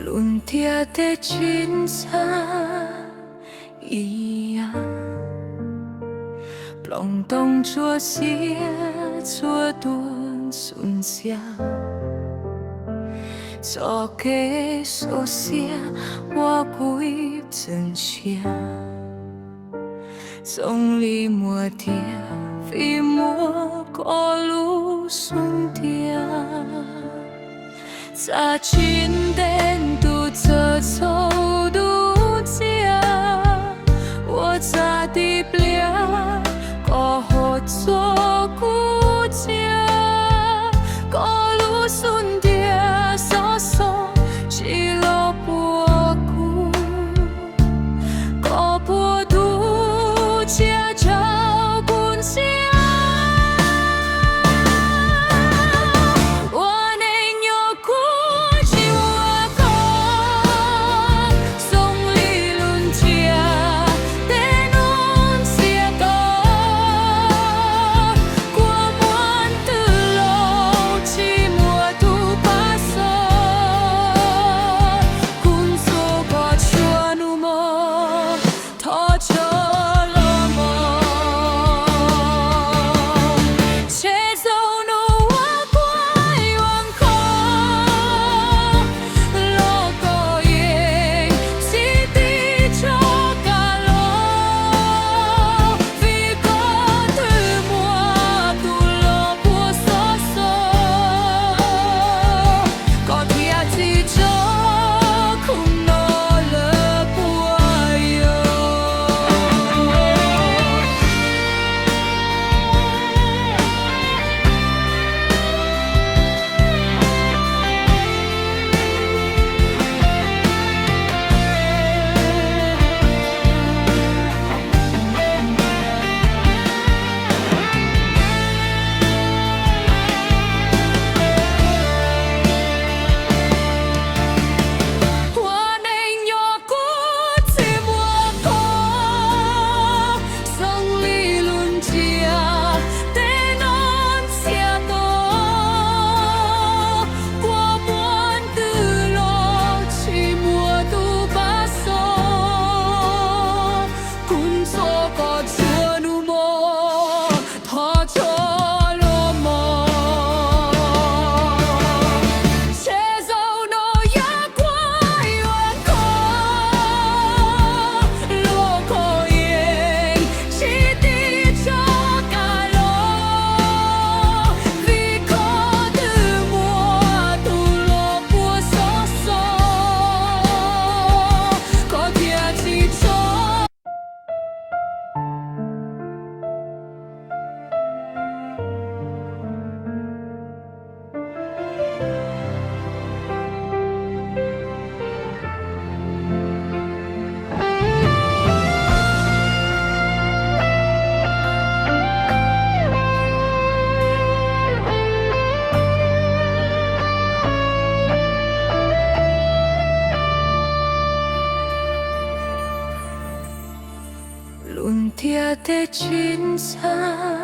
Lub ntiaj teb tsim txhab ib yam, ploos ntoo tsuas xiab txhua tus xub ntxia. Txoj kev xav xiab uas kuv ib txwm nrhiav, zoo li muaj tiag vim muaj koj lub xub ntiag. Txav tsis ntev ntuj txawm txhaum dub ntxiag, ua txav tib pliag koj ho txo kuv cia. Koj lub xub ntiag xov xo tsis los puag kuv, koj puag tus tsiaj tsaug kuv ntxiag. Ua neej nyob kuv tsis muaj koj, zoo li lub ntiaj teb no ntxiag to. Kua muag twg los tsis muaj tus pab xov, kuv ntxuav koj tsuas nus mog, thov tso los mog. Tshem zaum no ua kuv yuav koj los koj yeej tsis tig tso kam los, vim koj twb muaj tus los puag xov xo, koj thiaj tsis tso khoom no lawm puas yog? Ua neej nyob kuv tsis muaj koj, zoo li lub ntiaj teb no ntxiag to. Kua muag twg los tsis muaj tus pab xov, kuv ntxuav koj tsuas nus mog, thov tso los mog. Tshem zaum no ua kuv yuav koj los koj yeej tsis tig tso kam los, vim koj twb muaj tus los puag xov xo, koj thiaj tsis tso. Lub ntiaj teb tsim txhab